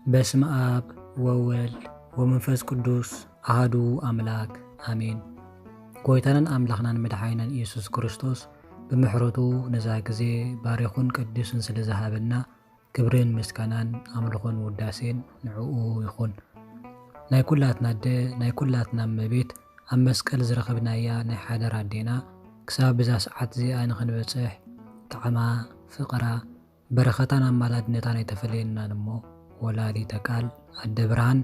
በስመ ኣብ ወወልድ ወመንፈስ ቅዱስ ኣሃዱ ኣምላክ ኣሜን። ጎይታናን ኣምላኽናን መድሓኒናን ኢየሱስ ክርስቶስ ብምሕረቱ ነዛ ግዜ ባሪኹን ቀዲሱን ስለ ዝሃበና ክብርን ምስጋናን ኣምልኾን ውዳሴን ንዕኡ ይኹን። ናይ ኩላትና ኣደ ናይ ኩላትና እመቤት ኣብ መስቀል ዝረኸብናያ ናይ ሓደራ ኣዴና ክሳብ ብዛ ሰዓት እዚኣ ንኽንበጽሕ ጣዕማ፣ ፍቕራ፣ በረኸታን ኣማላድነታን ኣይተፈለየናን እሞ ወላዲተ ቃል ኣደ ብርሃን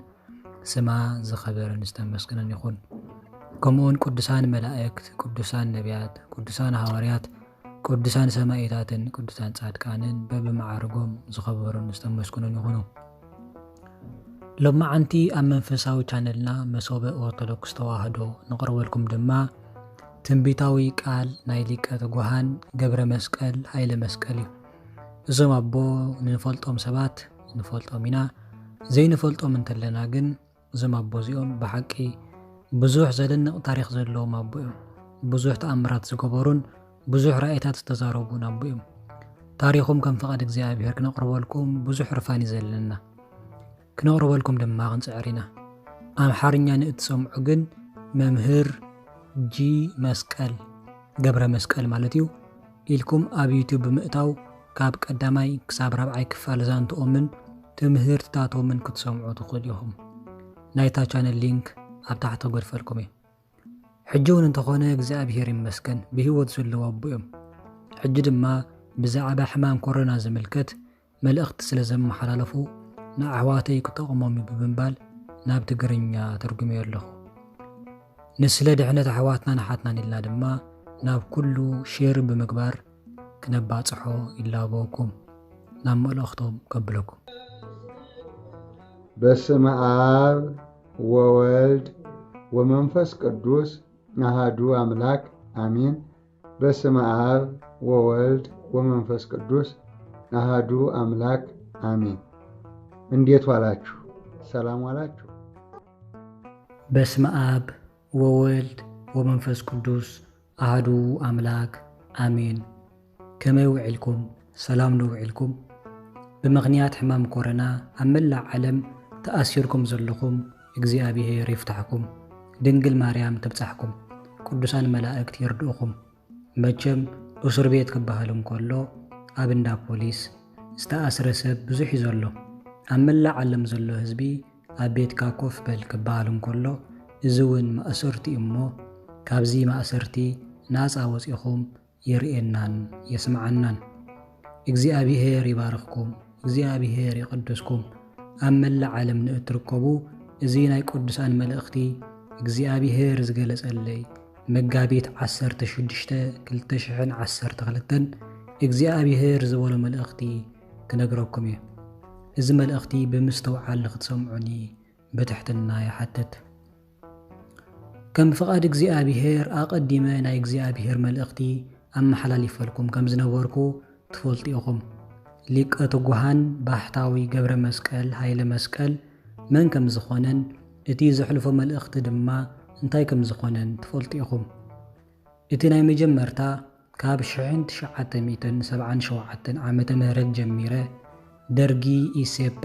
ስማ ዝኸበረን ዝተመስገነን ይኹን። ከምኡውን ቅዱሳን መላእክት፣ ቅዱሳን ነቢያት፣ ቅዱሳን ሃዋርያት፣ ቅዱሳን ሰማኢታትን ቅዱሳን ጻድቃንን በብመዓርጎም ዝኸበሩን ዝተመስገኑን ይኹኑ። ሎማዓንቲ ኣብ መንፈሳዊ ቻነልና መሶበ ኦርቶዶክስ ተዋህዶ ንቕርበልኩም ድማ ትንቢታዊ ቃል ናይ ሊቀ ትጉሃን ገብረ መስቀል ሃይለ መስቀል እዩ። እዞም ኣቦ ንንፈልጦም ሰባት ንፈልጦም ኢና። ዘይንፈልጦም እንተለና ግን እዞም ኣቦ እዚኦም ብሓቂ ብዙሕ ዘደንቕ ታሪኽ ዘለዎም ኣቦ እዮም። ብዙሕ ተኣምራት ዝገበሩን ብዙሕ ራእይታት ዝተዛረቡን ኣቦ እዮም። ታሪኹም ከም ፍቓድ እግዚኣብሔር ክነቕርበልኩም ብዙሕ ርፋን እዩ ዘለና። ክነቕርበልኩም ድማ ክንጽዕር ኢና። ኣምሓርኛ ንእትሰምዑ ግን መምህር ጂ መስቀል፣ ገብረ መስቀል ማለት እዩ፣ ኢልኩም ኣብ ዩቱብ ብምእታው ካብ ቀዳማይ ክሳብ ራብዓይ ክፋል ዛንትኦምን ትምህርትታቶምን ክትሰምዑ ትኽእሉ ኢኹም። ናይታ ቻነል ሊንክ ኣብ ታሕቲ ክገድፈልኩም እየ። ሕጂ እውን እንተኾነ እግዚኣብሔር ይመስገን ብህይወት ዘለዉ ኣቦ እዮም። ሕጂ ድማ ብዛዕባ ሕማም ኮሮና ዝምልከት መልእኽቲ ስለ ዘመሓላለፉ ንኣሕዋተይ ክጠቕሞም እዩ ብምባል ናብ ትግርኛ ተርጉመዮ ኣለኹ። ንስለ ድሕነት ኣሕዋትናን ኣሓትናን ኢልና ድማ ናብ ኩሉ ሼር ብምግባር ክነባጽሖ ይላበወኩም። ናብ መልእኽቶም ከብለኩም። በስመ ኣብ ወወልድ ወመንፈስ ቅዱስ ኣሃዱ ኣምላክ ኣሜን። በስመ ኣብ ወወልድ ወመንፈስ ቅዱስ ኣሃዱ ኣምላክ ኣሜን። እንዴት ዋላችሁ? ሰላም ዋላችሁ? በስመ ኣብ ወወልድ ወመንፈስ ቅዱስ ኣሃዱ ኣምላክ ኣሜን። ከመይ ውዒልኩም? ሰላም ዶ ውዒልኩም? ብምኽንያት ሕማም ኮረና ኣብ መላእ ዓለም ተኣሲርኩም ዘለኹም እግዚኣብሔር ይፍታሕኩም። ድንግል ማርያም ትብጻሕኩም። ቅዱሳን መላእክት ይርድኡኹም። መቸም እሱር ቤት ክበሃል እንከሎ ኣብ እንዳ ፖሊስ ዝተኣስረ ሰብ ብዙሕ እዩ ዘሎ። ኣብ መላእ ዓለም ዘሎ ህዝቢ ኣብ ቤትካ ኮፍ በል ክበሃል እንከሎ እዚ እውን ማእሰርቲ እዩ እሞ ካብዚ ማእሰርቲ ናጻ ወጺኹም ይርእየናን የስምዓናን። እግዚኣብሔር ይባርኽኩም፣ እግዚኣብሔር ይቕድስኩም። ኣብ መላእ ዓለም ንእትርከቡ እዚ ናይ ቅዱሳን መልእኽቲ እግዚኣብሔር ዝገለጸለይ መጋቢት ዓሰርተ ሽዱሽተ ክልተ ሽሕን ዓሰርተ ክልተን እግዚኣብሔር ዝበሎ መልእኽቲ ክነግረኩም እየ። እዚ መልእኽቲ ብምስትውዓል ንክትሰምዑኒ ብትሕትና ይሓትት። ከም ፍቓድ እግዚኣብሔር ኣቐዲመ ናይ እግዚኣብሔር መልእኽቲ ኣመሓላሊፈልኩም ከም ዝነበርኩ ትፈልጡ ኢኹም። ሊቀ ትጉሃን ባሕታዊ ገብረ መስቀል ሃይለ መስቀል መን ከም ዝኾነን እቲ ዘሕልፎ መልእኽቲ ድማ እንታይ ከም ዝኾነን ትፈልጡ ኢኹም። እቲ ናይ መጀመርታ ካብ ሽሕን ትሽዓተ ሚእትን ሰብዓን ሸውዓተን ዓመተ ምህረት ጀሚረ ደርጊ ኢሴፓ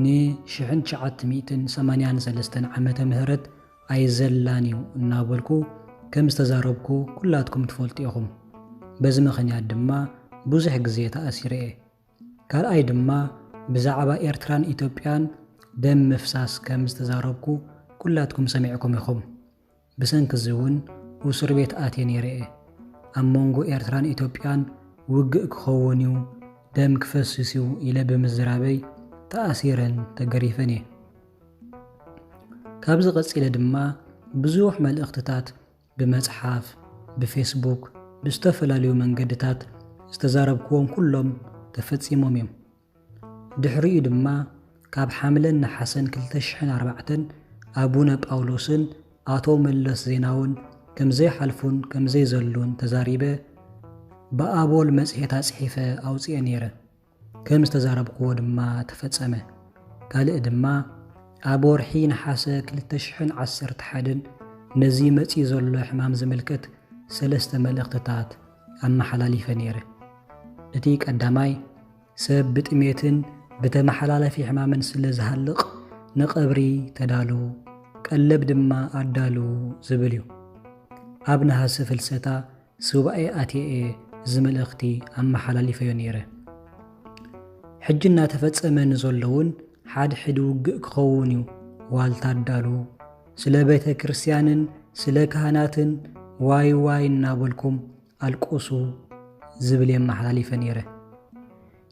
ንሽሕን ትሽዓተ ሚእትን ሰማንያን ሰለስተን ዓመተ ምህረት ኣይዘላን እዩ እናበልኩ ከም ዝተዛረብኩ ኩላትኩም ትፈልጡ ኢኹም። በዚ ምኽንያት ድማ ብዙሕ ግዜ ተኣሲረ እየ። ካልኣይ ድማ ብዛዕባ ኤርትራን ኢትዮጵያን ደም ምፍሳስ ከም ዝተዛረብኩ ኩላትኩም ሰሚዕኩም ኢኹም። ብሰንኪ እዚ እውን እሱር ቤት ኣትየ ነይረ እየ። ኣብ መንጎ ኤርትራን ኢትዮጵያን ውግእ ክኸውን እዩ፣ ደም ክፈስስ እዩ ኢለ ብምዝራበይ ተኣሲረን ተገሪፈን እየ። ካብዚ ቀጺለ ድማ ብዙሕ መልእኽትታት ብመጽሓፍ፣ ብፌስቡክ፣ ብዝተፈላለዩ መንገድታት ዝተዛረብክዎም ኩሎም ተፈጺሞም እዮም። ድሕሪኡ ድማ ካብ ሓምለን ነሓሰን ክልተ ሽሕን ኣርባዕተን ኣቡነ ጳውሎስን ኣቶ መለስ ዜናውን ከም ዘይሓልፉን ከም ዘይዘሉን ተዛሪበ ብኣቦል መጽሔት ኣጽሒፈ ኣውጽኤ ነይረ። ከም ዝተዛረብክዎ ድማ ተፈጸመ። ካልእ ድማ ኣብ ወርሒ ነሓሰ ክልተ ሽሕን ዓሰርተ ሓደን ነዚ መጺኡ ዘሎ ሕማም ዝምልከት ሰለስተ መልእኽትታት ኣመሓላሊፈ ነይረ። እቲ ቀዳማይ ሰብ ብጥሜትን ብተመሓላለፊ ሕማምን ስለ ዝሃልቕ፣ ንቐብሪ ተዳልዉ፣ ቀለብ ድማ ኣዳልዉ ዝብል እዩ። ኣብ ነሃሲ ፍልሰታ ሱባኤ ኣትየ እየ እዚ መልእኽቲ ኣመሓላሊፈዮ ነይረ። ሕጂ እናተፈጸመ ንዘሎ እውን ሓድሕድ ውግእ ክኸውን እዩ። ዋልታ ኣዳልዉ፣ ስለ ቤተ ክርስቲያንን ስለ ካህናትን ዋይ ዋይ እናበልኩም ኣልቁሱ ዝብል የመሓላሊፈ ነይረ።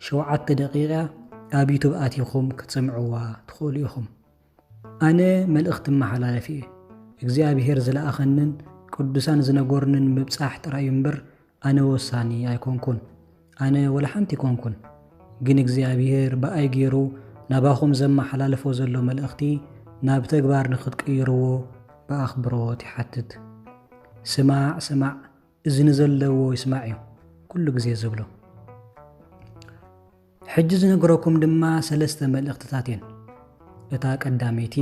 ሸውዓተ ደቂቃ ኣብ ዩቱብ ኣቲኹም ክትሰምዕዋ ትኽእሉ ኢኹም። ኣነ መልእኽቲ መሓላለፊ እየ። እግዚኣብሔር ዝለኣኸንን ቅዱሳን ዝነገሩንን ምብጻሕ ጥራይ እዩ እምበር ኣነ ወሳኒ ኣይኮንኩን። ኣነ ወላ ሓንቲ ኣይኮንኩን። ግን እግዚኣብሔር ብኣይ ገይሩ ናባኹም ዘመሓላልፎ ዘሎ መልእኽቲ ናብ ተግባር ንኽትቅይርዎ ብኣኽብሮት ይሓትት። ስማዕ ስማዕ፣ እዝኒ ዘለዎ ይስማዕ እዩ ኩሉ ግዜ ዝብሎ። ሕጂ ዝነግረኩም ድማ ሰለስተ መልእኽትታት እየን። እታ ቀዳመይቲ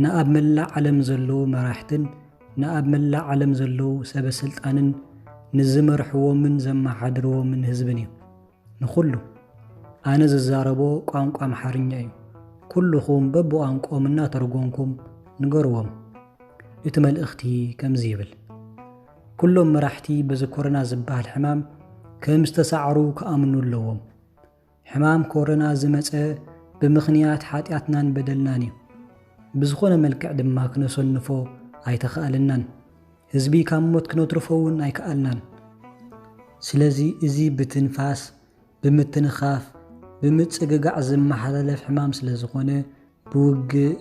ንኣብ መላእ ዓለም ዘለዉ መራሕትን ንኣብ መላእ ዓለም ዘለዉ ሰበ ስልጣንን ንዝመርሕዎምን ዘመሓድርዎምን ህዝብን እዩ። ንኹሉ ኣነ ዝዛረቦ ቋንቋ ኣምሓርኛ እዩ። ኩልኹም በብቋንቋኦም እናተርጎምኩም ንገርዎም። እቲ መልእኽቲ ከምዚ ይብል። ኩሎም መራሕቲ በዚ ኮሮና ዝበሃል ሕማም ከም ዝተሳዕሩ ክኣምኑ ኣለዎም። ሕማም ኮሮና ዝመጸ ብምኽንያት ሓጢኣትናን በደልናን እዩ። ብዝኾነ መልክዕ ድማ ክነሰንፎ ኣይተኻእለናን። ህዝቢ ካብ ሞት ክነትርፎ እውን ኣይከኣልናን። ስለዚ እዚ ብትንፋስ፣ ብምትንኻፍ፣ ብምጽግጋዕ ዝመሓላለፍ ሕማም ስለ ዝኾነ ብውግእ፣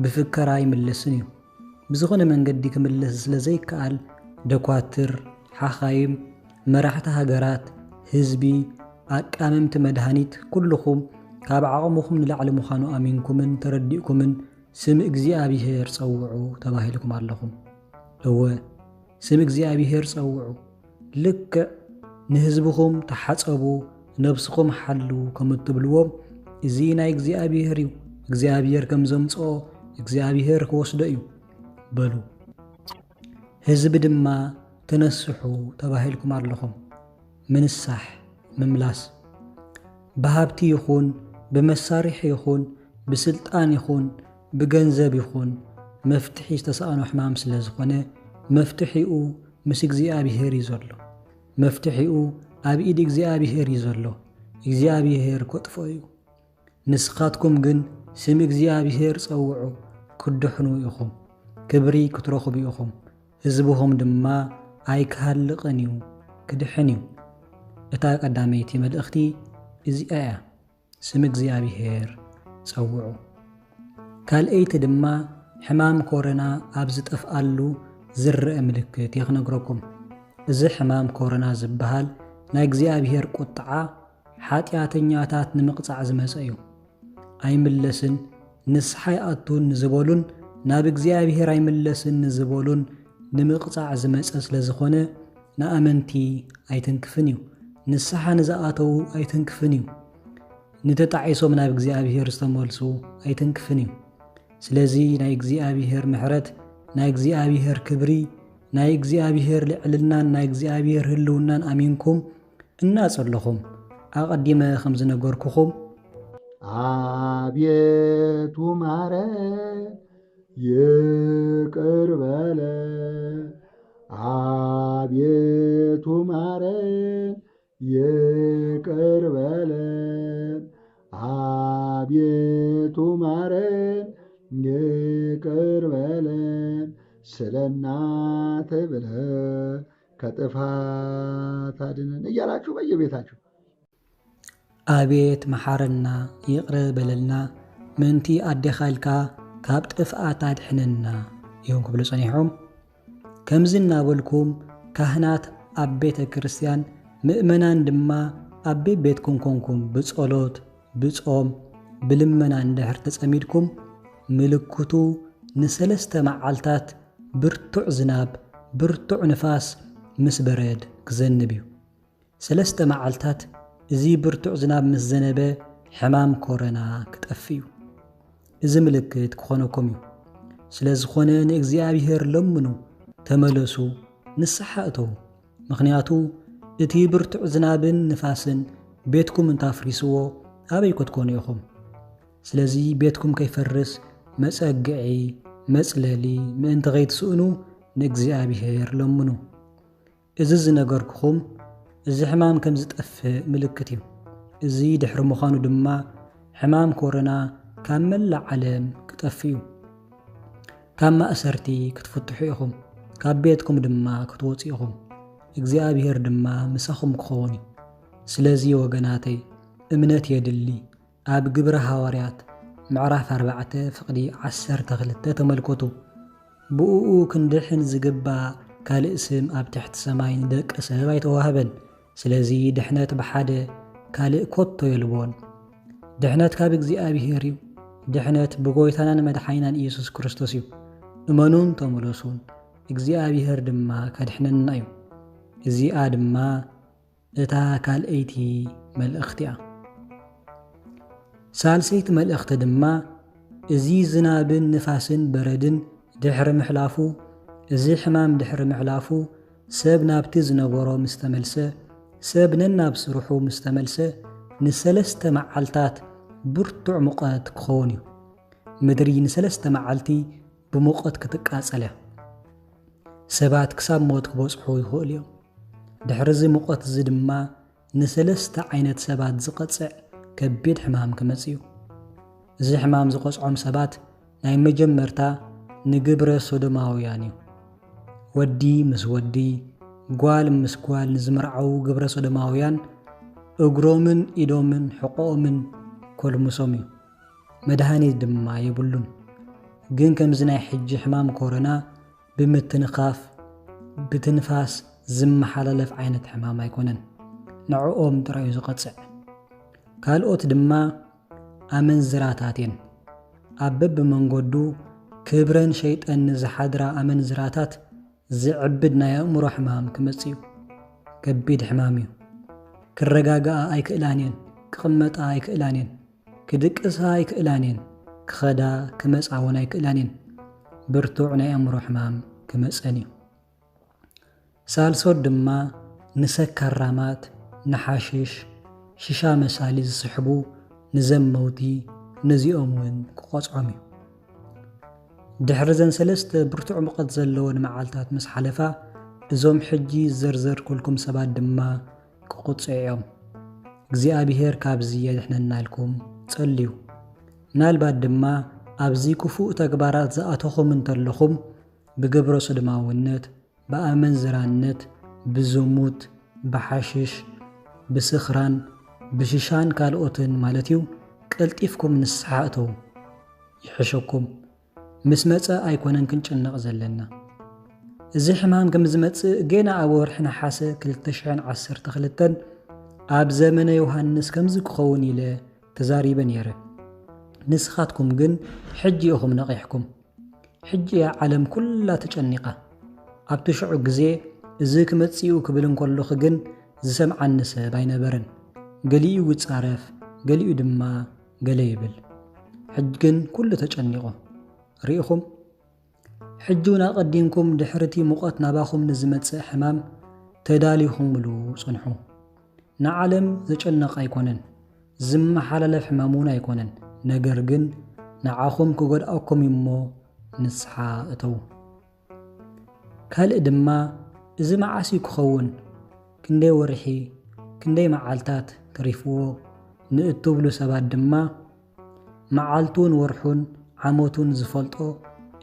ብፍከራ ኣይምለስን እዩ። ብዝኾነ መንገዲ ክምለስ ስለ ዘይከኣል ደኳትር፣ ሓኻይም፣ መራሕቲ ሃገራት፣ ህዝቢ፣ ኣቃመምቲ መድሃኒት፣ ኩልኹም ካብ ዓቕምኹም ንላዕሊ ምዃኑ ኣሚንኩምን ተረዲእኩምን ስም እግዚኣብሔር ጸውዑ ተባሂልኩም ኣለኹም። እወ፣ ስም እግዚኣብሔር ጸውዑ። ልክዕ ንህዝብኹም ተሓጸቡ፣ ነብስኹም ሓልዉ ከም እትብልዎም፣ እዚ ናይ እግዚኣብሔር እዩ፣ እግዚኣብሔር ከም ዘምጽኦ እግዚኣብሔር ክወስዶ እዩ በሉ። ህዝቢ ድማ ተነስሑ ተባሂልኩም ኣለኹም። ምንሳሕ፣ ምምላስ። ብሃብቲ ይኹን፣ ብመሳርሒ ይኹን፣ ብስልጣን ይኹን፣ ብገንዘብ ይኹን፣ መፍትሒ ዝተሳእኖ ሕማም ስለ ዝኾነ፣ መፍትሒኡ ምስ እግዚኣብሔር እዩ ዘሎ። መፍትሒኡ ኣብ ኢድ እግዚኣብሔር እዩ ዘሎ። እግዚኣብሔር ከጥፍኦ እዩ። ንስኻትኩም ግን ስም እግዚኣብሔር ጸውዑ፣ ክትድሕኑ ኢኹም፣ ክብሪ ክትረኽቡ ኢኹም፣ ህዝብኹም ድማ ኣይክሃልቕን እዩ፣ ክድሕን እዩ። እታ ቀዳመይቲ መልእኽቲ እዚኣ እያ፣ ስም እግዚኣብሔር ጸውዑ። ካልኣይቲ ድማ ሕማም ኮሮና ኣብ ዝጠፍኣሉ ዝረአ ምልክት እየ ክነግረኩም። እዚ ሕማም ኮሮና ዝበሃል ናይ እግዚኣብሔር ቁጥዓ ሓጢኣተኛታት ንምቕጻዕ ዝመጸ እዩ። ኣይምለስን፣ ንስሓ ኣይኣቱን ንዝበሉን ናብ እግዚኣብሔር ኣይምለስን ንዝበሉን ንምቕጻዕ ዝመጸ ስለ ዝኾነ ንኣመንቲ ኣይትንክፍን እዩ። ንስሓ ንዝኣተዉ ኣይትንክፍን እዩ። ንተጣዒሶም ናብ እግዚኣብሔር ዝተመልሱ ኣይትንክፍን እዩ። ስለዚ ናይ እግዚኣብሔር ምሕረት፣ ናይ እግዚኣብሔር ክብሪ፣ ናይ እግዚኣብሔር ልዕልናን ናይ እግዚኣብሔር ህልውናን ኣሚንኩም እናጸለኹም፣ ኣቐዲመ ከም ዝነገርኩኹም፣ አቤቱ ማረን ይቅር በለን፣ አቤቱ ማረን ይቅር በለን፣ አቤቱ ማረን ይቅር በለን፣ ስለ እናትህ ብለህ ከጥፋት አድነን እያላችሁ በየቤታችሁ ኣቤት መሓረና፣ ይቕረ በለልና፣ ምእንቲ ኣዴኻ ኢልካ ካብ ጥፍኣት ኣድሕነና እዮም ክብሉ ጸኒሖም። ከምዚ እናበልኩም ካህናት ኣብ ቤተ ክርስቲያን፣ ምእመናን ድማ ኣብ ቤት ቤትኩም ኮንኩም ብጸሎት፣ ብጾም፣ ብልመና እንድሕር ተጸሚድኩም፣ ምልክቱ ንሰለስተ መዓልታት ብርቱዕ ዝናብ፣ ብርቱዕ ንፋስ ምስ በረድ ክዘንብ እዩ። ሰለስተ መዓልታት እዚ ብርቱዕ ዝናብ ምስ ዘነበ ሕማም ኮረና ክጠፍእ እዩ። እዚ ምልክት ክኾነኩም እዩ። ስለ ዝኾነ ንእግዚኣብሔር ለምኑ፣ ተመለሱ፣ ንስሓ እተዉ። ምኽንያቱ እቲ ብርቱዕ ዝናብን ንፋስን ቤትኩም እንታፍሪስዎ፣ ኣበይ ክትኮኑ ኢኹም? ስለዚ ቤትኩም ከይፈርስ መጸግዒ፣ መጽለሊ ምእንቲ ኸይትስእኑ ንእግዚኣብሔር ለምኑ። እዚ ዝነገርኩኹም፣ እዚ ሕማም ከም ዝጠፍእ ምልክት እዩ። እዚ ድሕሪ ምዃኑ ድማ፣ ሕማም ኮሮና ካብ መላእ ዓለም ክጠፍእ እዩ። ካብ ማእሰርቲ ክትፍትሑ ኢኹም፣ ካብ ቤትኩም ድማ ክትወጹ ኢኹም። እግዚኣብሔር ድማ ምሳኹም ክኸውን እዩ። ስለዚ ወገናተይ፣ እምነት የድሊ። ኣብ ግብረ ሃዋርያት ምዕራፍ ኣርባዕተ ፍቕዲ ዓሰርተ ክልተ ተመልከቱ። ብእኡ ክንድሕን ዝግባእ ካልእ ስም ኣብ ትሕቲ ሰማይ ንደቂ ሰብ ኣይተዋህበን። ስለዚ ድሕነት ብሓደ ካልእ ኮቶ የልቦን። ድሕነት ካብ እግዚኣብሔር እዩ። ድሕነት ብጎይታናን መድሓኒናን ኢየሱስ ክርስቶስ እዩ። እመኑን ተመለሱን፣ እግዚኣብሔር ድማ ከድሕነና እዩ። እዚኣ ድማ እታ ካልኣይቲ መልእኽቲ እያ። ሳልሰይቲ መልእኽቲ ድማ፣ እዚ ዝናብን ንፋስን በረድን ድሕሪ ምሕላፉ፣ እዚ ሕማም ድሕሪ ምሕላፉ፣ ሰብ ናብቲ ዝነበሮ ምስ ተመልሰ፣ ሰብ ነናብ ስርሑ ምስ ተመልሰ፣ ንሰለስተ መዓልታት ብርቱዕ ሙቐት ክኸውን እዩ። ምድሪ ንሰለስተ መዓልቲ ብሙቐት ክትቃጸል እያ። ሰባት ክሳብ ሞት ክበጽሑ ይኽእሉ እዮም። ድሕሪ እዚ ሙቐት እዚ ድማ ንሰለስተ ዓይነት ሰባት ዝቐጽዕ ከቢድ ሕማም ክመጽእ እዩ። እዚ ሕማም ዝቐጽዖም ሰባት ናይ መጀመርታ ንግብረ ሶዶማውያን እዩ። ወዲ ምስ ወዲ፣ ጓል ምስ ጓል ንዝምርዓዉ ግብረ ሶዶማውያን እግሮምን ኢዶምን ሕቖኦምን ኮልምሶም እዩ። መድሃኒት ድማ የብሉን። ግን ከምዚ ናይ ሕጂ ሕማም ኮሮና ብምትንኻፍ፣ ብትንፋስ ዝመሓላለፍ ዓይነት ሕማም ኣይኮነን። ንዕኦም ጥራይ እዩ ዝቐጽዕ። ካልኦት ድማ ኣመንዝራታት እየን። ኣብ በብመንገዱ ክብረን ሸይጠን ንዝሓድራ ኣመንዝራታት ዝዕብድ ናይ ኣእምሮ ሕማም ክመጽእ እዩ። ከቢድ ሕማም እዩ። ክረጋግኣ ኣይክእላን እየን። ክቕመጣ ኣይክእላን እየን። ክድቅሳ ኣይክእላን እየን። ክኸዳ ክመጻ እውን ኣይክእላን እየን። ብርቱዕ ናይ ኣእምሮ ሕማም ክመጸን እዩ። ሳልሶት ድማ ንሰካራማት፣ ንሓሽሽ፣ ሽሻ መሳሊ ዝስሕቡ፣ ንዘመውቲ፣ ነዚኦም እውን ክቖጽዖም እዩ። ድሕሪ ዘን ሰለስተ ብርቱዕ ሙቐት ዘለወን መዓልታት ምስ ሓለፋ፣ እዞም ሕጂ ዝዘርዘርኩልኩም ሰባት ድማ ክቑጽዑ እዮም። እግዚኣብሔር ካብዚ የድሕነና ኢልኩም ጸልዩ። ምናልባት ድማ ኣብዚ ክፉእ ተግባራት ዝኣተኹም እንተለኹም፣ ብግብረ ሶዶማውነት፣ ብኣመንዝራነት፣ ብዝሙት፣ ብሓሽሽ፣ ብስኽራን፣ ብሽሻን ካልኦትን ማለት እዩ፣ ቀልጢፍኩም ንስሓ እተዉ። ይሕሸኩም። ምስ መጸ ኣይኮነን ክንጭነቕ ዘለና። እዚ ሕማም ከም ዝመጽእ ገና ኣብ ወርሒ ነሓሰ ክልተ ሽሕን ዓሰርተ ክልተን ኣብ ዘመነ ዮሃንስ ከምዚ ክኸውን ኢለ ተዛሪበ ነይረ። ንስኻትኩም ግን ሕጂ ኢኹም ነቒሕኩም። ሕጂ እያ ዓለም ኩላ ተጨኒቓ። ኣብቲ ሽዑ ግዜ እዚ ክመጽእ እዩ ክብል እንከለኹ ግን ዝሰምዓኒ ሰብ ኣይነበረን። ገሊኡ ይጻረፍ፣ ገሊኡ ድማ ገለ ይብል። ሕጂ ግን ኩሉ ተጨኒቑ። ርኢኹም? ሕጂ እውን ኣቐዲምኩም ድሕሪ እቲ ሙቐት ናባኹም ንዝመጽእ ሕማም ተዳሊኹምሉ ጽንሑ። ንዓለም ዘጨንቕ ኣይኮነን፣ ዝመሓላለፍ ሕማም እውን ኣይኮነን። ነገር ግን ንዓኹም ክጎድኣኩም እዩ እሞ ንስሓ እተዉ። ካልእ ድማ እዚ መዓስ እዩ ክኸውን? ክንደይ ወርሒ፣ ክንደይ መዓልታት ተሪፍዎ ንእትብሉ ሰባት ድማ መዓልቱን ወርሑን ዓመቱን ዝፈልጦ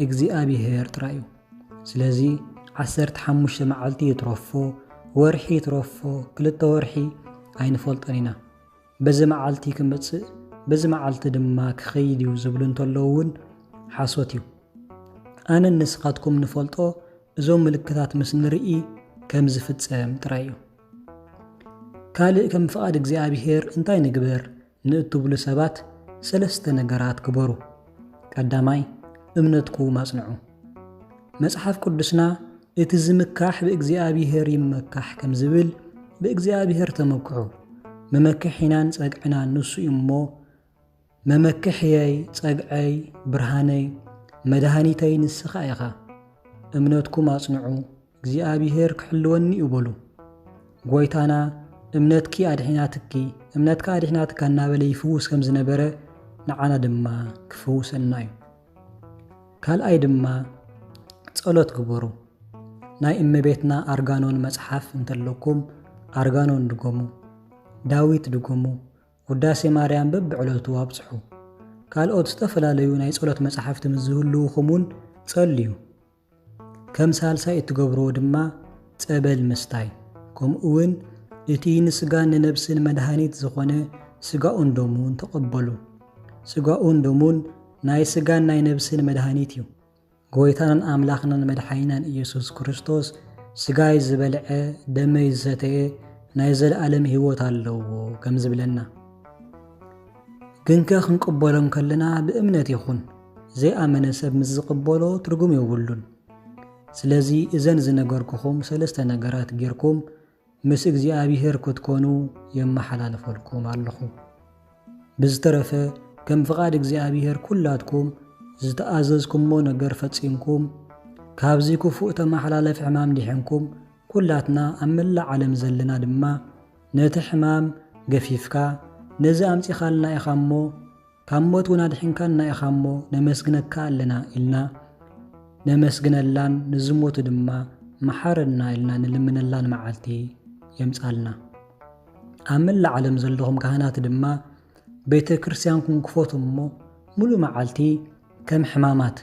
እግዚኣብሔር ጥራይ እዩ። ስለዚ ዓሰርተ ሓሙሽተ መዓልቲ ይትረፎ፣ ወርሒ ይትረፎ፣ ክልተ ወርሒ ኣይንፈልጦን ኢና። በዚ መዓልቲ ክመጽእ፣ በዚ መዓልቲ ድማ ክኸይድ እዩ ዝብሉ እንተለዉ እውን ሓሶት እዩ። ኣነን ንስኻትኩም ንፈልጦ እዞም ምልክታት ምስ ንርኢ ከም ዝፍጸም ጥራይ እዩ። ካልእ ከም ፍቓድ እግዚኣብሔር እንታይ ንግበር ንእትብሉ ሰባት ሰለስተ ነገራት ግበሩ። ቀዳማይ፣ እምነትኩም ኣጽንዑ። መጽሓፍ ቅዱስና እቲ ዝምካሕ ብእግዚኣብሔር ይመካሕ ከም ዝብል ብእግዚኣብሔር ተመክሑ። መመክሒናን ጸግዕናን ንሱ እዩ እሞ መመክሕየይ፣ ጸግዐይ፣ ብርሃነይ፣ መድሃኒተይ ንስኻ ኢኻ። እምነትኩም ኣጽንዑ፣ እግዚኣብሔር ክሕልወኒ እዩ በሉ። ጐይታና እምነትኪ ኣድሒናትኪ፣ እምነትካ ኣድሒናትካ እናበለ ይፍውስ ከም ዝነበረ ንዓና ድማ ክፍውሰና እዩ። ካልኣይ ድማ ጸሎት ግበሩ። ናይ እመቤትና ኣርጋኖን መጽሓፍ እንተለኩም ኣርጋኖን ድገሙ፣ ዳዊት ድገሙ፣ ውዳሴ ማርያም በብዕለቱ ኣብጽሑ። ካልኦት ዝተፈላለዩ ናይ ጸሎት መጽሓፍቲ ምስ ዝህልውኹም እውን ጸልዩ። ከም ሳልሳይ እትገብርዎ ድማ ጸበል ምስታይ፣ ከምኡ እውን እቲ ንስጋን ንነብስን መድሃኒት ዝኾነ ስጋኡን ደሙን ተቐበሉ። ስጋኡን ደሙን ናይ ስጋን ናይ ነብስን መድሃኒት እዩ። ጎይታናን ኣምላኽናን መድሓኒናን ኢየሱስ ክርስቶስ፣ ስጋይ ዝበልዐ ደመይ ዝሰተየ ናይ ዘለኣለም ህይወት ኣለዎ ከም ዝብለና። ግንከ ክንቅበሎ እንከለና ብእምነት ይኹን፣ ዘይኣመነ ሰብ ምስ ዝቕበሎ ትርጉም የብሉን። ስለዚ እዘን ዝነገርኩኹም ሰለስተ ነገራት ጌርኩም ምስ እግዚኣብሔር ክትኮኑ የመሓላልፈልኩም ኣለኹ። ብዝተረፈ ከም ፍቓድ እግዚኣብሔር ኩላትኩም ዝተኣዘዝኩሞ ነገር ፈጺምኩም ካብዚ ክፉእ ተመሓላለፊ ሕማም ድሒንኩም ኩላትና ኣብ መላእ ዓለም ዘለና ድማ ነቲ ሕማም ገፊፍካ ነዚ ኣምጺኻልና ኢኻ እሞ ካብ ሞት እውን ኣድሒንካና ኢኻ እሞ ነመስግነካ ኣለና ኢልና ነመስግነላን ንዝሞቱ ድማ መሓረና ኢልና ንልምነላን መዓልቲ የምጻልና። ኣብ መላእ ዓለም ዘለኹም ካህናት ድማ ቤተ ክርስቲያንኩም ክፈቱ እሞ ሙሉ መዓልቲ ከም ሕማማት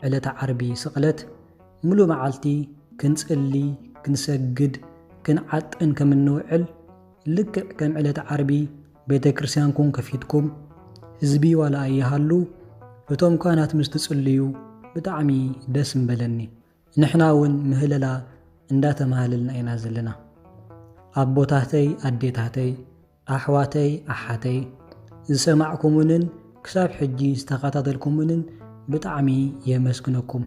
ዕለተ ዓርቢ ስቕለት ሙሉ መዓልቲ ክንጽሊ፣ ክንሰግድ፣ ክንዓጥን ከም እንውዕል ልክዕ ከም ዕለተ ዓርቢ ቤተ ክርስቲያንኩም ከፊትኩም ህዝቢ ዋላ ኣይሃሉ እቶም ካህናት ምስ ትጽልዩ ብጣዕሚ ደስ ምበለኒ። ንሕና እውን ምህለላ እንዳተማህለልና ኢና ዘለና። ኣቦታተይ፣ ኣዴታተይ፣ ኣሕዋተይ፣ ኣሓተይ ዝሰማዕኩምንን ክሳብ ሕጂ ዝተኸታተልኩምንን ብጣዕሚ የመስግነኩም።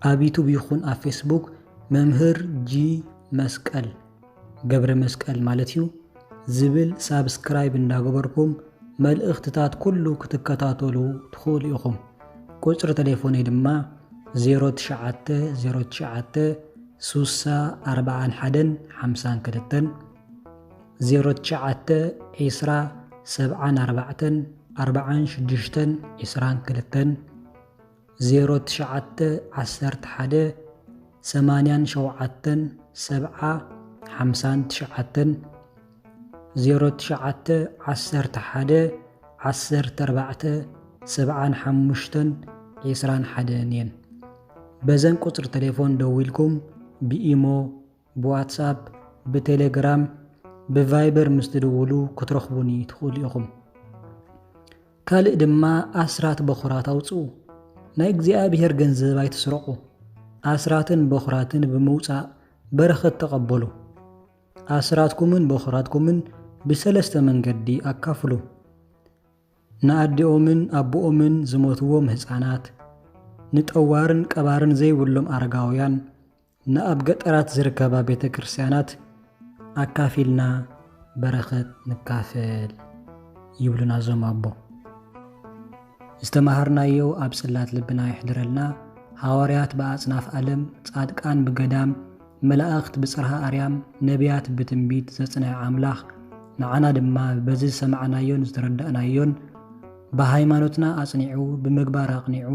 ኣብ ዩቱብ ይኹን ኣብ ፌስቡክ መምህር ጂ መስቀል ገብረ መስቀል ማለት እዩ ዝብል ሳብስክራይብ እንዳገበርኩም መልእኽትታት ኩሉ ክትከታተሉ ትኽእሉ ኢኹም። ቁጽሪ ቴሌፎነይ ድማ ዜሮ ትሽዓተ ዜሮ ትሽዓተ ስሳ ኣርባዓን ሓደን ሓምሳን ክልተን፣ ዜሮ ትሽዓተ ዒስራ ሰብዓን ኣርባዕተን ኣርባዓን ሽዱሽተን ዒስራን ክልተን፣ ዜሮ ትሽዓተ ዓሰርተ ሓደ ሰማንያን ሸውዓተን ሰብዓ ሓምሳን ትሽዓተን፣ ዜሮ ትሽዓተ ዓሰርተ ሓደ ዓሰርተ ኣርባዕተ ሰብዓን ሓሙሽተን ዒስራን ሓደን እየን። በዘን ቁጽሪ ቴሌፎን ደዊልኩም ብኢሞ፣ ብዋትሳፕ፣ ብቴሌግራም፣ ብቫይበር ምስ ትድውሉ ክትረኽቡኒ ትኽእሉ ኢኹም። ካልእ ድማ ኣስራት በኹራት ኣውጽኡ። ናይ እግዚኣብሔር ገንዘብ ኣይትስረቑ። ኣስራትን በኹራትን ብምውጻእ በረኸት ተቐበሉ። ኣስራትኩምን በኹራትኩምን ብሰለስተ መንገዲ ኣካፍሉ። ንኣዲኦምን ኣቦኦምን ዝሞትዎም ህጻናት፣ ንጠዋርን ቀባርን ዘይብሎም ኣረጋውያን፣ ንኣብ ገጠራት ዝርከባ ቤተ ክርስቲያናት ኣካፊልና በረኸት ንካፈል ይብሉና እዞም ኣቦ። ዝተማሃርናዮ ኣብ ጽላት ልብና ይሕድረልና። ሃዋርያት ብኣጽናፍ ዓለም፣ ጻድቃን ብገዳም፣ መላእኽት ብጽርሃ ኣርያም፣ ነቢያት ብትንቢት ዘጽንዐ ኣምላኽ፣ ንዓና ድማ በዚ ዝሰማዕናዮን ዝተረዳእናዮን ብሃይማኖትና ኣጽኒዑ፣ ብምግባር ኣቕኒዑ፣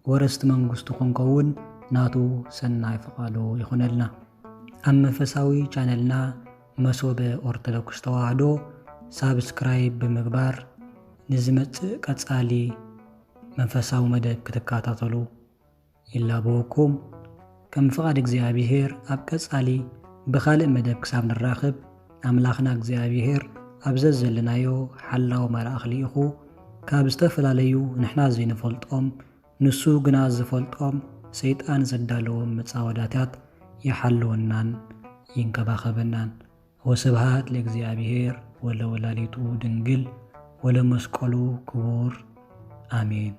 ወረስቲ መንግስቱ ክንከውን ናቱ ሰናይ ፍቓዱ ይኹነልና። ኣብ መንፈሳዊ ቻነልና መሶበ ኦርቶዶክስ ተዋህዶ ሳብስክራይብ ብምግባር ንዝመጽእ ቀጻሊ መንፈሳዊ መደብ ክትከታተሉ ይላበወኩም። ከም ፍቓድ እግዚኣብሔር ኣብ ቀጻሊ ብኻልእ መደብ ክሳብ ንራኸብ ኣምላኽና እግዚኣብሔር ኣብ ዘዘለናዮ ሓላው መልኣኽ ልኢኹ ካብ ዝተፈላለዩ ንሕና ዘይንፈልጦም ንሱ ግና ዝፈልጦም ሰይጣን ዘዳለዎም መጻወዳታት ይሓልወናን ይንከባኸበናን። ወስብሃት ለእግዚኣብሔር ወለወላዲቱ ድንግል ወለመስቀሉ ክቡር። ኣሜን።